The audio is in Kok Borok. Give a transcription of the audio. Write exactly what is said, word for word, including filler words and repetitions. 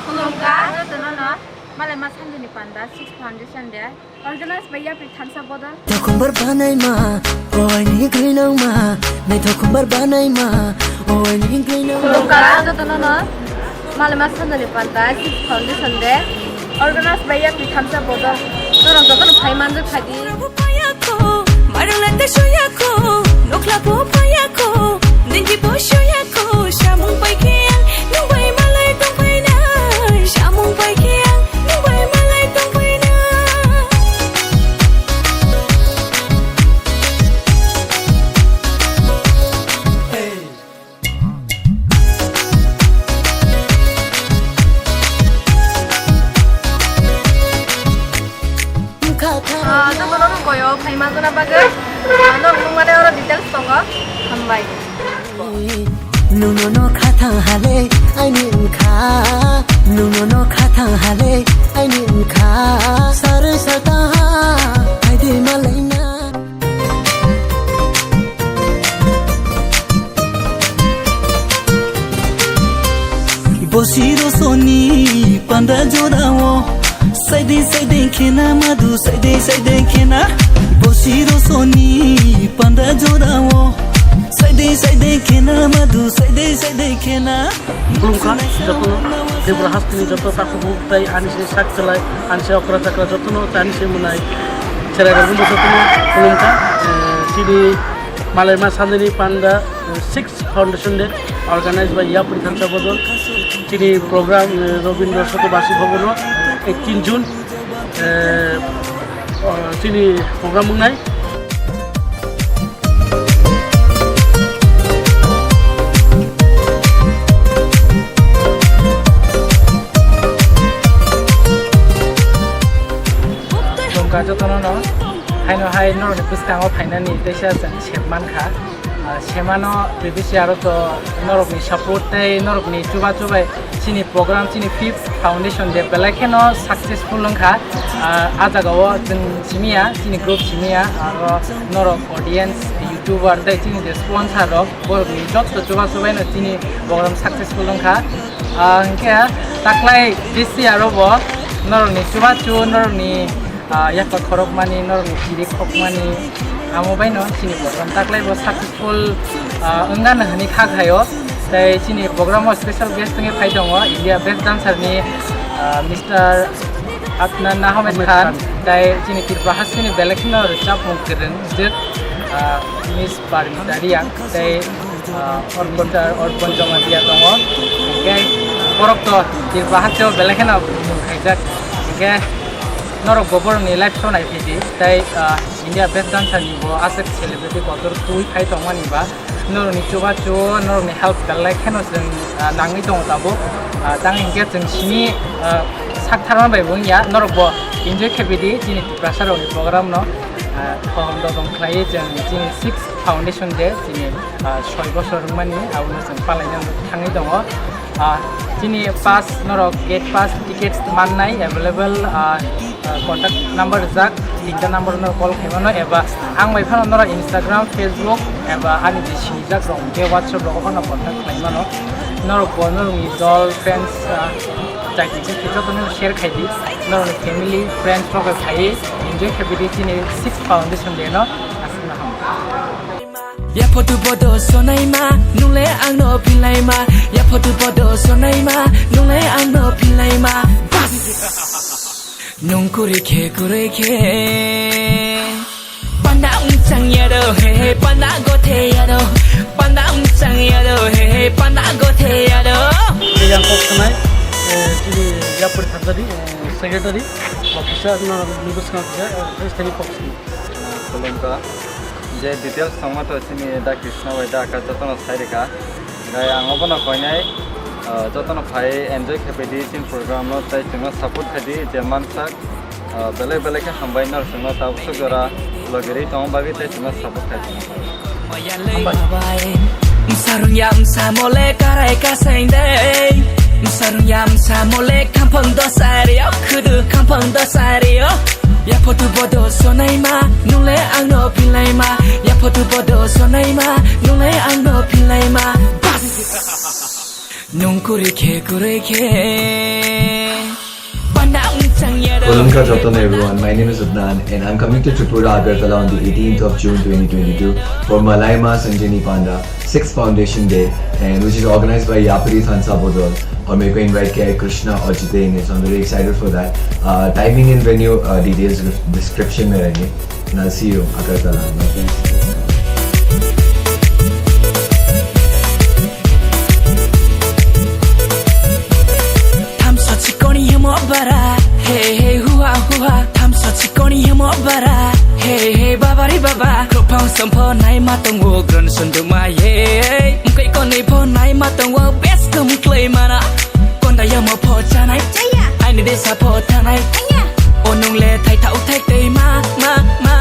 Khulumkha jotono no, Malaima Sandini Panda six Foundation Day, organized by Yapri Thansa Bodol. Tokhumbar banaima, owaini grinangma, me tokhumbar banaima, owaini grinangma. Khulumkha jotono no, Malaima Sandini Panda six Foundation Day, organized by Yapri Thansa Bodol. Norok jotono phai manjak phai di. Marulate soyako, nokla bo payako, ningi bo soyako, samung paikhe ang, nungbai malai tongpaina, samung paikhe ang, nungbai malai tongpaina. Ah, jotono rung koyo, phai manjana bagwi. Ah, norok nungmani oro details tongo. Hambai. Nungno no khathang hale, aini wngkha. Nungno no khathang hale, aini wngkha. Sarwi sata ha, aidi malaina. Bosi rosoni panda jorao, saideng saideng khena madu, saideng saideng khena. Bosi rosoni panda jorao, saideng saideng khena madu, saideng saideng khena. Khulumkha, jotono Tripura hasteni joto takhuk bukhuk tai ani se sak chalai, ani se okra chakra jotono tei ani se mwnai cherai rok jotono khulumkha. Eh, chini Malaima Sandini Panda, eh, six Foundation Day organized by Yapri Thansa Bodol. Chini program, eh, Rabindra Sotobasi Bhavan o eighteen June, eh, oh, chini program wngnai. Khulumkha jotono no, haino hai norokni bwskango phainani teisa chwng sep mankha. Ah, semano previous year o to norokni support tei norokni chuba chubai chini program, chini fifth Foundation Day belai kheno successful wngkha. Ah, a jagao chwng simiya, chini group simiya, aro norok audience, YouTuber tei chini je sponsor rok, borokni jotto chuba chubaino chini program successful wngkha. Ah, hwnkhe taklai this year o bo norokni chubachu, norokni, ah, yakpa khorokmani, norokni chiri khokmani, amo baino chini program taklai bo successful, ah, wngna hwnwi kha khaio. Tei chini program o special guest wngwi phai tongo India best dancer ni, ah, Mister Adnan Ahmed Ahmed Khan, Khan. Tei chini Tripura hasteni belai kheno rwchapmung kwrwngjak, ah, Miss Parmita Reang, tei, ah, Orpon, Orpon Jamatia tongo. Hwnkhe borok to Tripura hasteo belai kheno mung khaijak. Hwnkhe norok bo borokni live show nai phaidi, tei, ah, India best dancer ni bo aswk celebrity kotor twi phai tongmani ba. Norokni chubachu, norokni help belai kheno chwng, ah, nangwi tongo tabuk. Ah, tang hinkhe chwng simi, ah, sak tharma bai bo wngya, norok bo enjoy khe bidi chini Tiprasa rokni program no. Ah, thom dodong khlaiwi chwng chini six Foundation Day, chini, ah, soi bosor wngmani, abono chwng palaina thangwi tongo. Ah, chini pass norok gate pass tickets mannai available, ah, ah, contact number rijak, tinta number no call khaimano eba ang bai phano norok Instagram, Facebook eba ani je sinijak rok je WhatsApp rogo phano contact khlaimano. Norok bo norokni dol, friends, ah, chai twi se jotono share khaidi, norokni family, friends rok bai phaiwi enjoy khaibidi chini six Foundation Day no. Aswkno hambai. Ya photo bodo sonaima, nungle angno philaima. Ya photo bodo sonaima, nungle angno philaima. Bas. Nung kuri khe, kuri khe. Panda umchang yado, he, he, panda gothe yado. Panda umchang yado, he, he, panda gothe yado. Yang kok sanai, eh, chini Yapri Thansa ni, eh, secretary, officer, no, nibus kan, eh, eh, thank you, kok sini. Khulumkha. Je details tongma to chini da Krishna bai da aka jotono sai rikha. Gai ang obono koinai, ah, jotono phai enjoy khe phaidi chini program no tei chwngno support khaidi je mansak, ah, belai belai khe hambai no chwngno tabuk swk jora logirwi tongma bagwi tei chwngno support khai tongo. Hambai. Msarung ya msa mole karai kaseng dei. Msarung ya msa mole kampang dosari o khudu kampang dosari o. Ya photo bodo sonaima, nungle angno philaima. Ya photo bodo sonaima, nungle angno philaima. Bas. Nung kuri khe kuri khe. Panda ung chang ya da. Kolomka jotono everyone, my name is Adnan and I'm coming to Tripura, Agartala on the eighteenth of June twenty twenty-two for Malaima Sanjini Panda sixth Foundation Day, and which is organized by Yapari Thansa Bodol. और मेरे को इनवाइट किया है कृष्णा और जितेन ने, so I'm very excited for that. Uh, timing and venue uh, details description में रहेंगे। And I'll see you Agartala. Thamsa chikoni hemo bara, hey hey hua hua. Thamsa chikoni hemo bara, hey hey baba re baba. Kropang sampho nai matong wo gran sunduma ye. Mkai koni pho nai matong wo best kum klai mana. Konda yamo pho chanai, chaya. Aini desa pho thanai, chaya. Onung le thai thau thai tei ma ma ma.